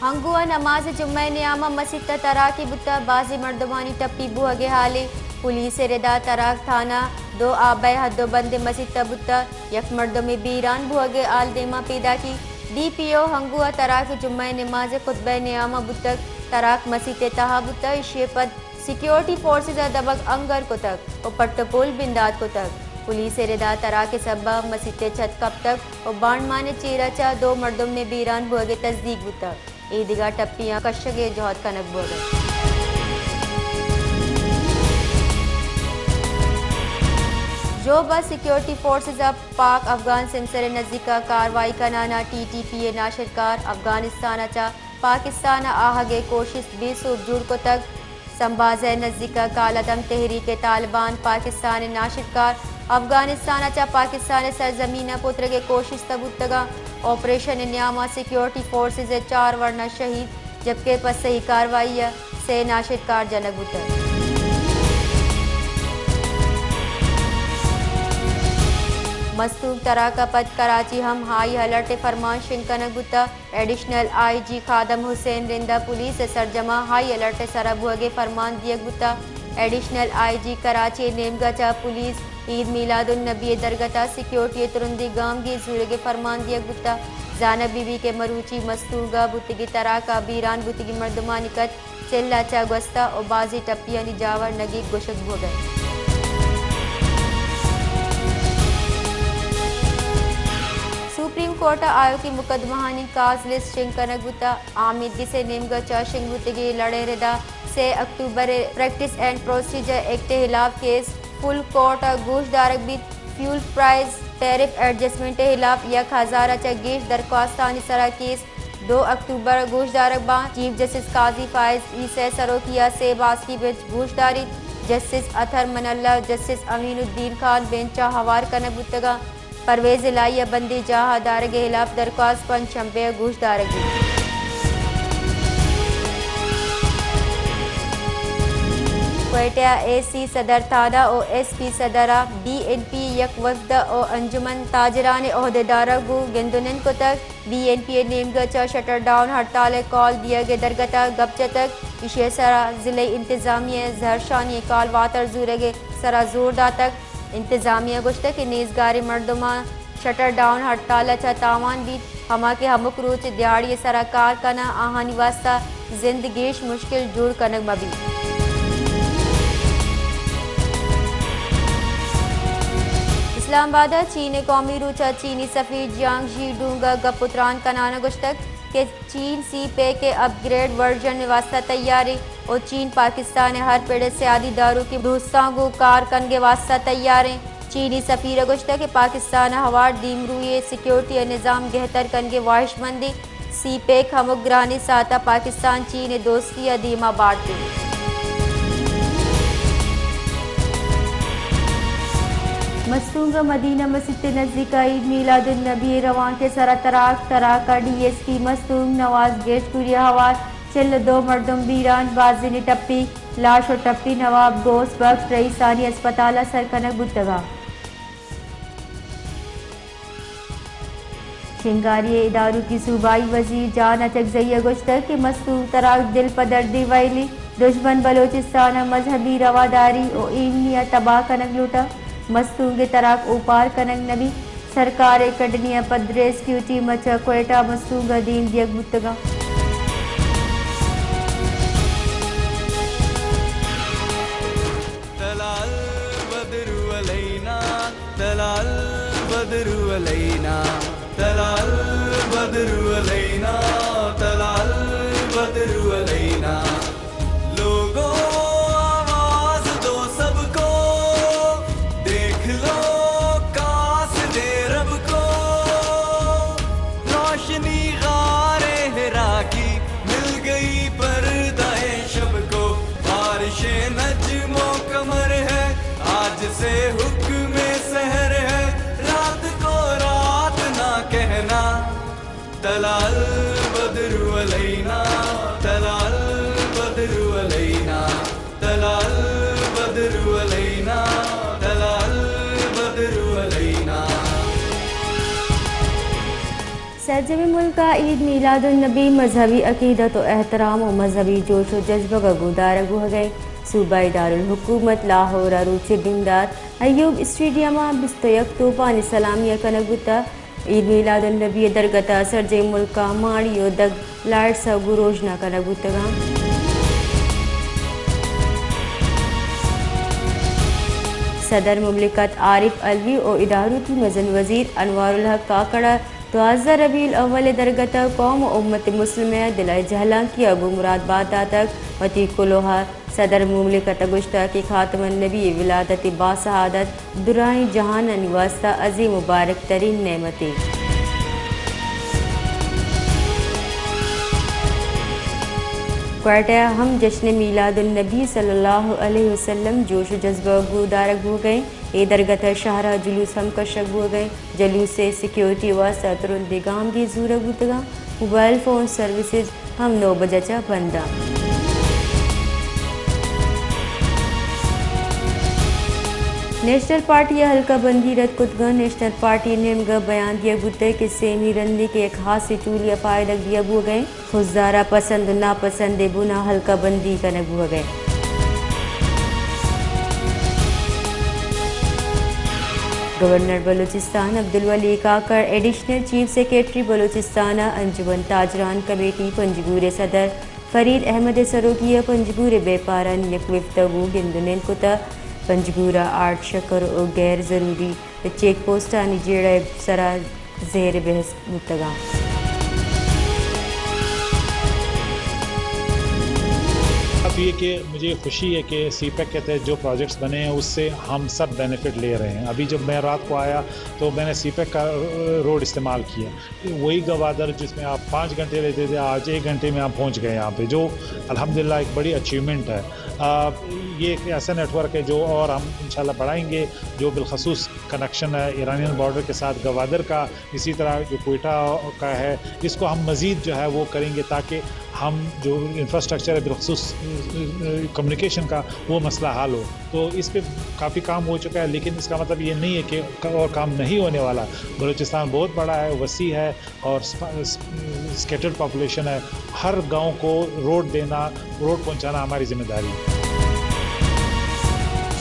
ہنگو ءَ نماز جمعہ ءِ نیام ءَ مسیت ءَ تراکے بوتگ، بازیں مردمانی ٹپی بوہگ ءِ ہالے۔ پولیس ءِ ردا تراک تھانہ دو آبئے حد ءُ بند ءِ مسیت ءَ بوتگ، یک مردمے بیران بوہگ ءِ ہال دیما پیداکی۔ ڈی پی او ہنگو ءَ تراک جمعہ ءِ نماز ءِ خطبہ ءِ نیام ءَ بوتگ، تراک مسیت ءِ تہا بوتگ، ایشی ءَ پد سیکیورٹی فورسز ءَ دمگ انگر کتگ ءُ پٹ ءُ پول بندات کتگ۔ پولیس ءِ ردا تراک ءِ سبب ءَ مسیت ءِ چھت کپتگ ءُ بانڈمان ءِ چیرا چہ دو مردم ءِ بیران بوہگ ءِ تصدیق بوتگ۔ اے دگہ ٹپیاں کشگ ءِ جہد کنگ بوگ ءَ انت۔ ژوب ءَ سیکیورٹی فورسز ءَ پاک افغان سمسر ءِ نزیک ءَ کاروائی کنان ءَ ٹی ٹی پی ءِ ناشرکار افغانستان ءَ چہ پاکستان ءَ آہگ ءِ کوشست بے سوب جوڑ کتگ۔ سمبھازہ ءِ نزیک ءَ کالعدم تحریک طالبان پاکستان ءِ ناشرکار افغانستان ءَ چہ پاکستان ءِ سرزمین ءَ پترگ ءِ کوشست ءَ بوتگ اَنت۔ آپریشن ءِ نیام ءَ سیکیورٹی فورسز ءِ چار ورنا شہید، جبکہ پسہی کاروائی ءَ سے ناشرکار جنگ بوتگ۔ مستونگ تراک ءَ پد کراچی ہم ہائی الرٹ ءِ فرمان شنگ کنگ بوتگ۔ ایڈیشنل آئی جی خادم حسین رند ءَ پولیس ءِ سرجم ءَ ہائی الرٹ ءِ سرا بوہگ ءِ فرمان دیگ بوتگ۔ ایڈیشنل آئی جی کراچی ءِ نیمگ ءَ چہ پولیس عید میلاد النبی ءِ درگت ءَ سیکیورٹی ءِ ترندیں گامگیج زورگ ءِ فرمان دیگ بوتگ۔ زانگ بہ بیت کہ مروچی مستونگ ءَ بوتگیں تراک ءَ بیران بوتگیں مردمانی کچ چل ءَ چہ گوستہ ءُ بازیں ٹپیانی جاور نگیگ گوشگ بوگ ءَ انت۔ سپریم کورٹ ءَ آیوکیں مقدمہانی کاز لسٹ شنگ کنگ بوتگ۔ آمیدگس ءِ نیمگ ءَ چہ شنگ بوتگیں لڑ ءِ ردا سے اکتوبر ءَ پریکٹس اینڈ پروسیجر ایکٹ ءِ ہلاپ کیس فل کورٹ ءَ گوش دارگ بیت۔ فیول پرائز ٹیرف ایڈجسٹمنٹ ءِ ہلاپ یک ہزار ءَ چہ گیش درخواستانی سرا کیس دو اکتوبر ءَ گوش دارگ باں۔ چیف جسٹس قاضی فائز عیسی ءِ سروکی ءَ سے باسکی بنچ گوش داریت۔ جسٹس اطہر من اللہ ءُ جسٹس امین الدین خان بنچ ءَ ہوار کنگ بوتگ اَنت۔ پرویز الہی ءِ بندیجاہ ءَ دارگ ءِ ہلاپ درخواست پنچ شنبے ءَ گوش دارگ بیت۔ کوئٹہ ءَ اے سی صدر تھانہ ءُ ایس پی صدر ءَ بی این پی ءِ یک وفد ءُ انجمن تاجران ءِ عہدیداراں گوں گند ءُ نند کتگ۔ بی این پی ءِ نیمگ ءَ چہ شٹر ڈاؤن ہڑتال ءِ کال دیگ ءِ درگت ءَ گپ جتگ۔ ایشی ءِ سرا ضلعی انتظامیہ ءَ زہرشانی ءِ کال واتر زورگ ءِ سرا زور داتگ۔ انتظامیہ ءَ گوشتگ کہ نیزگاریں مردماں شٹر ڈاؤن ہڑتال ءَ چہ تاوان بیت، ہما کہ ہمک روچ دیہاڑی ءِ سرا کار کناں، آہانی واستہ زند گیش مشکل جوڑ کنگ مہ بیت۔ اسلام آباد ءَ چین ءِ قومی روچ ءَ چینی سفیر جیانگ ژی ڈونگ ءَ گپ ءُ تران کنان ءَ گوشتگ کہ چین سی پیک ءِ اپ گریڈ ورژن ءِ واستہ تیار اِنت ءُ چین پاکستان ءِ ہر پڑ ءِ سیادی داروکیں دوستاں گوں کار کنگ ءِ واستہ تیار اِنت۔ چینی سفیر ءَ گوشتگ کہ پاکستان ءَ ہوار دیمروئی ءِ سیکورٹی ءِ نظام گہتر کنگ ءِ واہشمند اِنت۔ سی پیک ہمک گرانیں ساعت ءَ پاکستان چین ءِ دوستی ءَ دیما بارت اِنت۔ مستونگ ءِ مدینہ مسیت ءِ نزیک ءَ عید میلاد النبی ءِ روانک ءِ سرا تراک، تراک ءَ ڈی ایس پی مستونگ نواز گیشکوری ءَ ہوار چل ءُ دو مردم بیران، بازینے ٹپی، لاش ءُ ٹپی نواب غوث بخش رئیسانی ہسپتال ءَ سر کنگ بوتگ اَنت۔ شنگاری ءِ اداروکی صوبائی وزیر جان اچکزئی ءَ گوشتگ کہ مستونگ تراک دل پہ دردیں وئیلے، دژمن بلوچستان ءَ مذہبی رواداری ءُ ایمنی ءَ تباہ کنگ لوٹاں۔ مستونگ ءِ تراک اوپار کنگ نہ بیت۔ سرکار ءِ کڈنی ءَ پد ریسکیو ٹیم ءَ چہ کوئٹہ ءَ مستونگ ءَ دیم دیگ بوتگ اَنت۔ طلع البدر علينا، طلع البدر علينا، طلع البدر علينا، طلع البدر علينا۔ لوگوں، آواز دو سب کو، دیکھ لو قاصد رب کو۔ روشنی غار حرا کی مل گئی پردہ شب کو۔ بارش نجم و قمر ہے، آج سے حکم سحر ہے، رات کو رات نہ کہنا۔ طلع البدر علينا، طلع البدر علينا، طلع البدر علينا، طلع البدر علينا۔ سرجمیں ملک ء عید میلاد النبی مذہبی عقیدت و احترام و مذہبی جوش و جذبگ ء گوں دارگ بوہگ ء انت۔ صوبائی دارالحکومت لاہور ء روچ ء بندات ایوب اسٹیڈیم ء بیست و یک توپانی سلامی ء کنگ بوتگ۔ عید میلاد النبی ء درگت ء سرجمیں ملک ء ماڑی و دگ لائٹس ء گوں روژنا کنگ بوتگ انت۔ صدر مملکت عارف علوی و ادارتی مزن وزیر انوار الحق کاکڑ ء دوازدہ ربیع الاول ء درگت ء قوم و امت مسلمہ ء دل ء جہلانکی ء گوں مراد بات داتگ۔ وتی کلوہ ء صدر مملکت ء گوشتگ کہ خاتم النبی ء ولادت ء باسعادت درائیں جہانانی واستہ عظیم مبارک ترین نعمتے۔ کوئٹہ ء ہم جشن میلاد النبی صلی اللہ علیہ وسلم جوش و جذبہ ء گوں دارگ بوگ ء انت۔ اے درگت ء شہر ء جلوس ہم کشگ بوگ ء انت۔ جلوس ء سیکورٹی ء واستہ ترندیں گامگیج زورگ بوتگ انت۔ موبائل فون سروسز ہم نو بجہ چہ بند انت۔ نیشنل پارٹی ء حلقہ بندی رد کتگ انت۔ نیشنل پارٹی ء نیمگ ء بیان دیگ بوتگ کہ سیمی رندی کہ یک ہاسیں ٹولی ء پائدگ دیگ بوگ ء انت۔ خضدار ء پسند و ناپسند ء بنا حلقہ بندی کنگ بوگ ء انت۔ Governor Balochistan Abdulwali Kakar, additional chief secretary Balochistan ء انجمن تاجران کمیٹی پنجگور ء صدر فرید احمد ء سروکی ء پنجگور ء بیپارانی یک وفد ء گوں گند ء نند کتگ۔ پنجگور ء آرٹ شکر و غیر ضروری چیک پوسٹانی جیڑہ ء سرا زیر بحث بوتگ انت۔ اب یہ کہ مجھے خوشی ہے کہ سی پیک کے تحت جو پروجیکٹس بنے ہیں، اس سے ہم سب بینیفٹ لے رہے ہیں۔ ابھی جب میں رات کو آیا تو میں نے سی پیک کا روڈ استعمال کیا، وہی گوادر جس میں آپ پانچ گھنٹے لیتے تھے، آج ایک گھنٹے میں آپ پہنچ گئے یہاں پہ، جو الحمدللہ ایک بڑی اچیومنٹ ہے۔ آ، یہ ایک ایسا نیٹ ورک ہے جو اور ہم انشاءاللہ بڑھائیں گے، جو بالخصوص کنیکشن ہے ایرانین بارڈر کے ساتھ گوادر کا، اسی طرح جو کوئٹہ کا ہے، اس کو ہم مزید جو ہے وہ کریں گے تاکہ ہم جو انفراسٹرکچر ہے بالخصوص کمیونیکیشن کا، وہ مسئلہ حل ہو۔ تو اس پہ کافی کام ہو چکا ہے، لیکن اس کا مطلب یہ نہیں ہے کہ اور کام نہیں ہونے والا۔ بلوچستان بہت بڑا ہے، وسیع ہے، اور اسکیٹرڈ پاپولیشن ہے، ہر گاؤں کو روڈ دینا، روڈ پہنچانا ہماری ذمہ داری ہے۔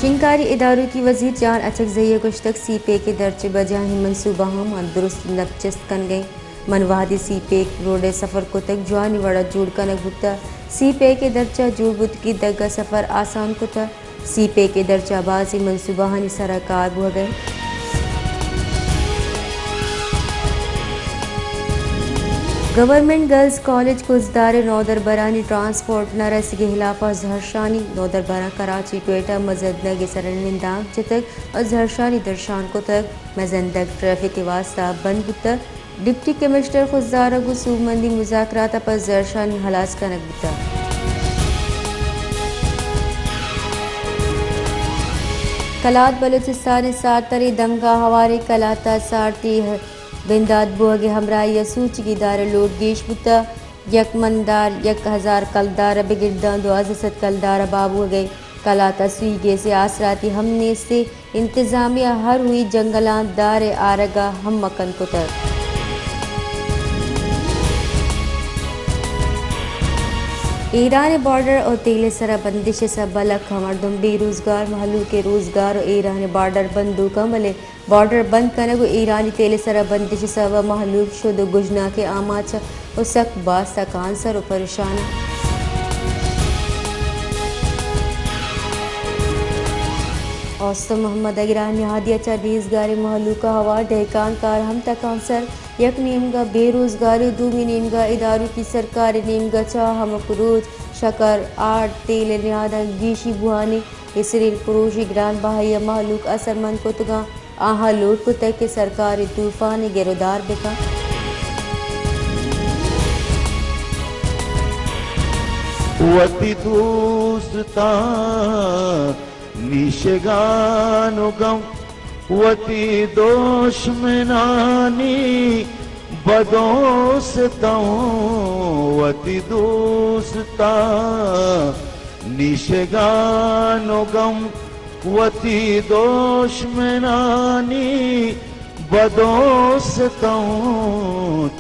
شنگکاری اداروکی وزیر جان اچکزئی ء گوشتگ، سی پیک ء درچ ء بجاہیں منصوبہ ہم درست نپ چست کنگ ء انت۔ من وہدے سی پیک روڈ ء سفر کتگ، جوانیں وڑ ء جوڑ کنگ بوتگ۔ سی پیک ء درچ ء جوڑ بوتگیں دگ ء سفر آسان کتگ۔ سی پیک ء درچ ء بازیں منصوبہانی سر ء کار بوہگ ء انت۔ گورنمنٹ گرلز کالج خضدار ء نودربرانی ٹرانسپورٹ نہ رسگ ء ہلاپ ء زہرشانی، نودربراں کراچی کوئٹہ مزن دگ ء سر ء نندانک جتگ ء زہرشانی درشان کتگ۔ مزن دگ ٹریفک ء واستہ بند بوتگ۔ ڈپٹی کمشنر خضدار ء گوں سوبمندی مذاکرات ء پد زہرشانی ہلاس کنگ بوتگ۔ کلات بلوچستان ء سارتریں دمگاہ ہواریں کلات ء سارتی بندات بوہگ ء ہمراہی ء سوچگی دار ء لوٹ گیش بوتگ۔ یک من دار یک ہزار کلدار ء بگر داں دوازدہ سد کلدار ء بابوہگ ء کلات ء سوئی گیس ء آسراتی ہم نیست ء انتظامیہ ہر ہوئی جنگلاں دار ء آرگ ء ہمکن کتگ۔ ایران ء بارڈر ء تیل ء سرا بندش ء سبب ء لکھاں مردم بے روزگار، مہلوک ء روزگار ء ایران ء بارڈر بندوک ء بلے بارڈر بند کنگ ء ایرانی تیل ء سرا بندش ء سبب ء مہلوک شد ء گژناک ء آماچ ء سک باز تکانسر ء پریشان انت۔ اوست محمد ء گران نہادی ء چہ نیزگاریں مہلوک ء ہوار دہکان کار ہم تکانسر، یک نیمگ ء بے روزگاری ء دومی نیمگ ء اداروکی سرکار ء نیمگ ء چہ ہمک روچ شکر، آرڈ، تیل ء نہاداں گیشی بوہانی ایسرین پروشی گران بہائی ء مہلوک اثرمند کتگاں، آہاں لوٹ کتگ کہ سرکار اے طوفان ء گرودار بہ کنت۔ وتی دوستاں نیشگان و گم، وتی دشمنانی بدوستاں، وتی دوستاں نیشگان و گم، وتی دشمنانی بدوستوں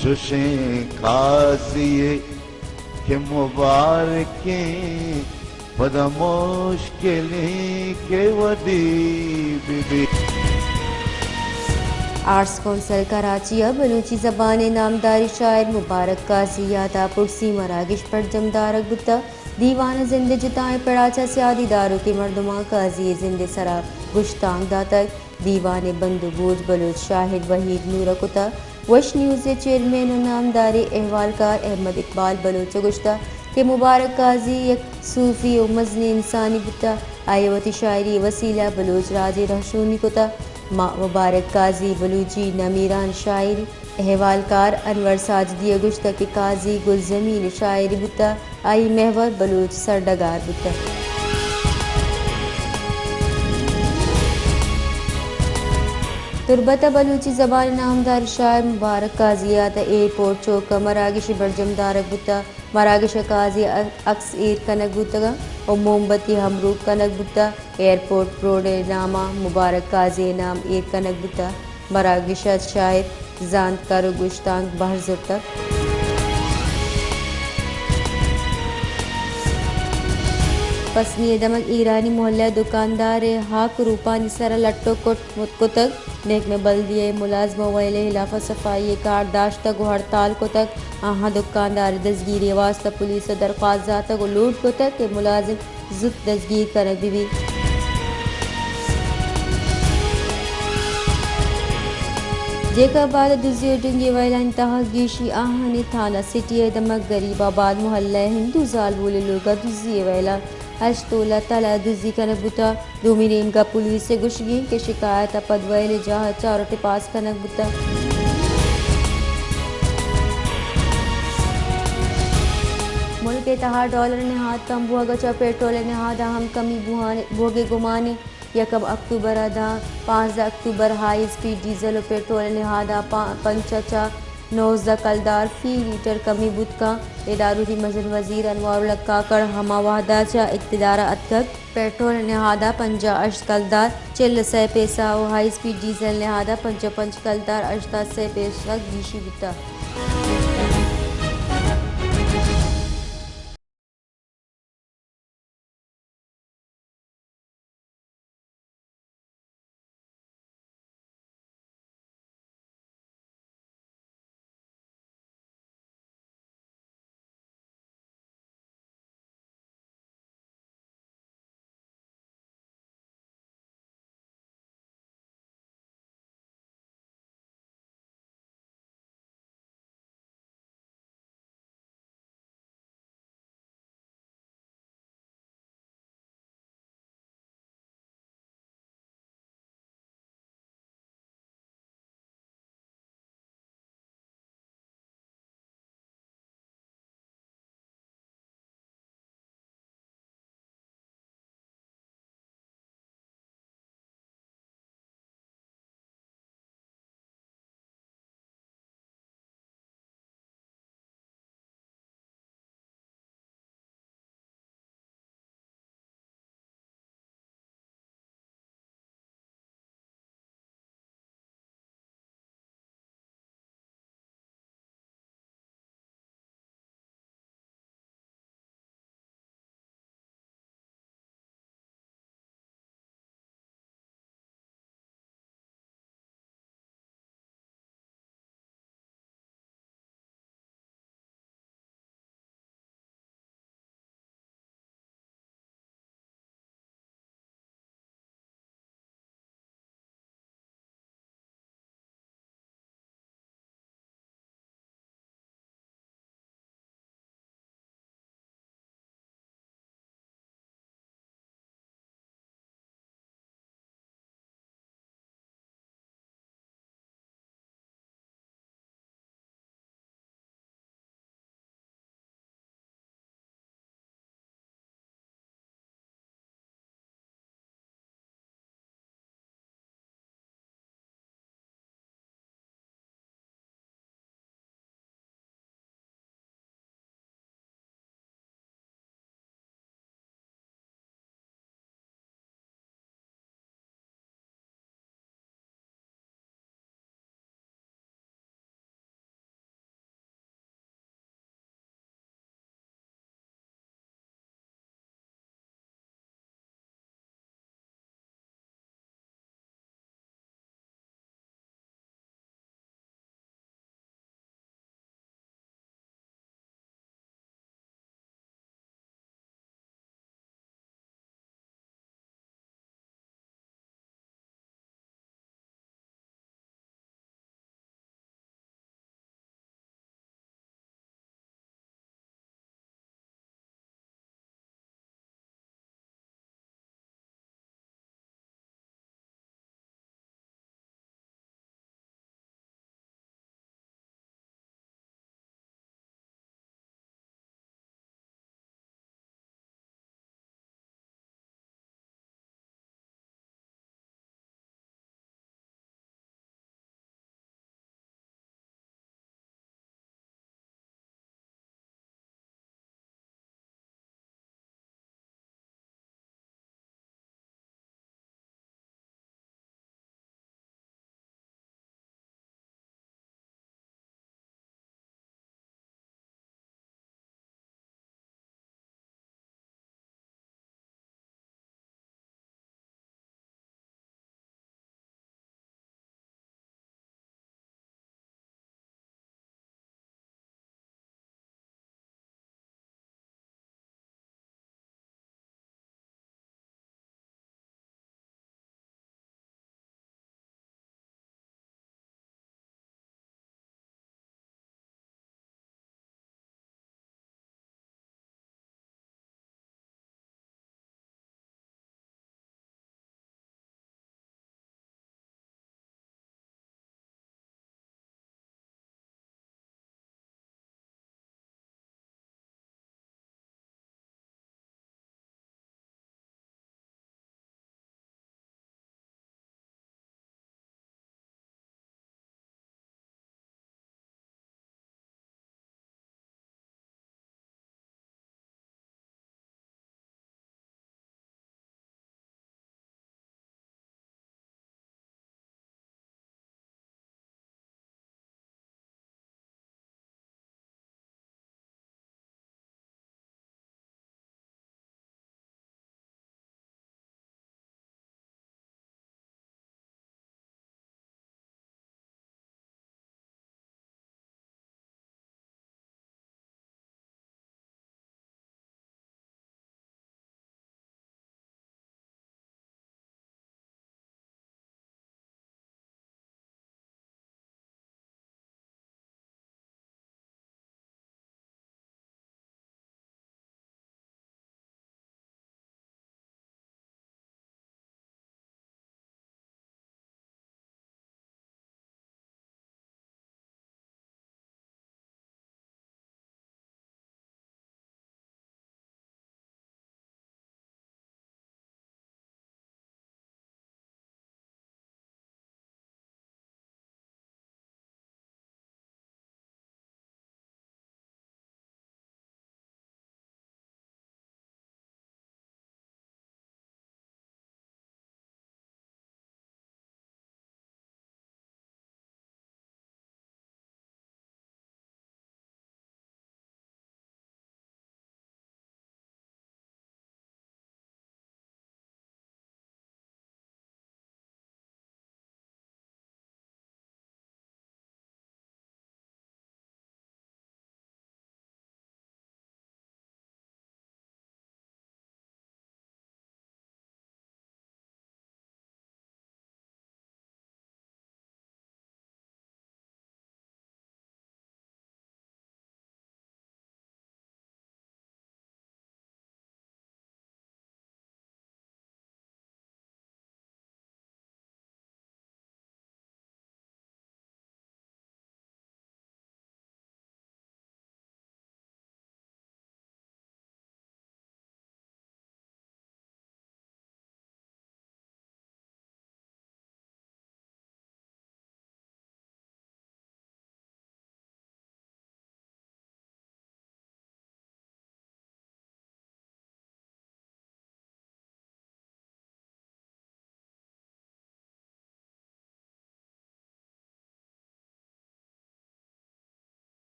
چشیں قاضی کہ مبارکیں پدا مشکلیں کہ ودی بہ بی۔ آرٹس کونسل کراچی ء بلوچی زبان ء نامداریں شاعر مبارک قاضی ء یات ء پرسی مراگش برجم دارگ بوتگ۔ دیوان ء زند ء جتائیں پڑا چہ سیادی داروکیں مردماں قاضی ء زند ء سرا گشتانک داتگ۔ دیوان ء بند ء گوج بلوچ شاعر وحید نور ء کتگ۔ وش نیوز ء چیئرمین ء نامداریں احوالکار احمد اقبال بلوچ ء گوشتگ کہ مبارک قاضی یک صوفی ء مزنیں انسانے بوتگ۔ آئی ء وتی شاعری ء وسیلہ ء بلوچ راج ء رہشونی کتگ۔ ما مبارک قاضی بلوچی نمیران شاعری۔ احوالکار انور ساجدی ء گوشتگ کہ قاضی گلزمین ء شاعری بوتگ۔ آئی محور بلوچ سرڈگار بوتگ۔ تربت ء بلوچی زبان ء نامدار شاعر مبارک قاضی ء یات ء ایئرپورٹ چوک ء مراگشے برجم دارگ بوتگ۔ مراگش ء قاضی ء عکس ایر کنگ بوتگ ء موم بتی ہم روک کنگ بوتگ۔ ایئرپورٹ روڈ ء نام ء مبارک قاضی ء نام ایر کنگ بوتگ۔ مراگش ء شاعر، زانتکار ء گشتانک بہر زرتگ۔ پسنی ء دمگ ایرانی محلہ ء دکاندار ء ہاک روپانی سر ء لٹ ء کٹ کتگ۔ محکمہ بلدیہ ء ملازماں ویل ء ہلاف ء صفائی ء کار داشتگ ء ہڑتال کتگ۔ آہاں دکاندار ء دزگیری ء واستہ پولیس ء درخواست داتگ ء لوٹ کتگ کہ ملازم زوت دزگیر کنگ بہ بیت۔ جیکب آباد ء دزی ء ڈنگی ویلانی تہا گیشی آہانی تھانہ سٹی ء دمگ غریب آباد محلہ ء ہندو زالبولے لوگ ء دزی ء ویلان ہشت تولا تلہ دزی کنگ بوتگ۔ دومی نیمگا پولیس ء گوشگی انت کہ شکایت ء پد ویل ء جاہ ء چار ء ٹپاس کنگ بوتگ۔ ملک ء تہا ڈالر ء نہاد کم بوہگ ء چہ پیٹرول ء نہاد ء ہم کمی بوہان-، بوہگ ء گمان انت۔ یکم اکتوبر ء داں پانزدہ اکتوبر ہائی اسپیڈ ڈیزل ء پیٹرول ء نہاد ء پا-، پنچ ء چہ نوزدہ کلدار فی لیٹر کمی بوت کنت۔ ادارہ وتی مزن وزیر انوار الحق کاکڑ ہما وہدا چہ اقتدار ء اتکگ۔ پیٹرول نہادا پنجاہ ء ہشت کلدار چل ء سئے پیسہ ء ہائی اسپیڈ ڈیزل نہادا پنچ ء پنچ کلدار ہشتاد ء سئے پیسہ گیشی بوتگ۔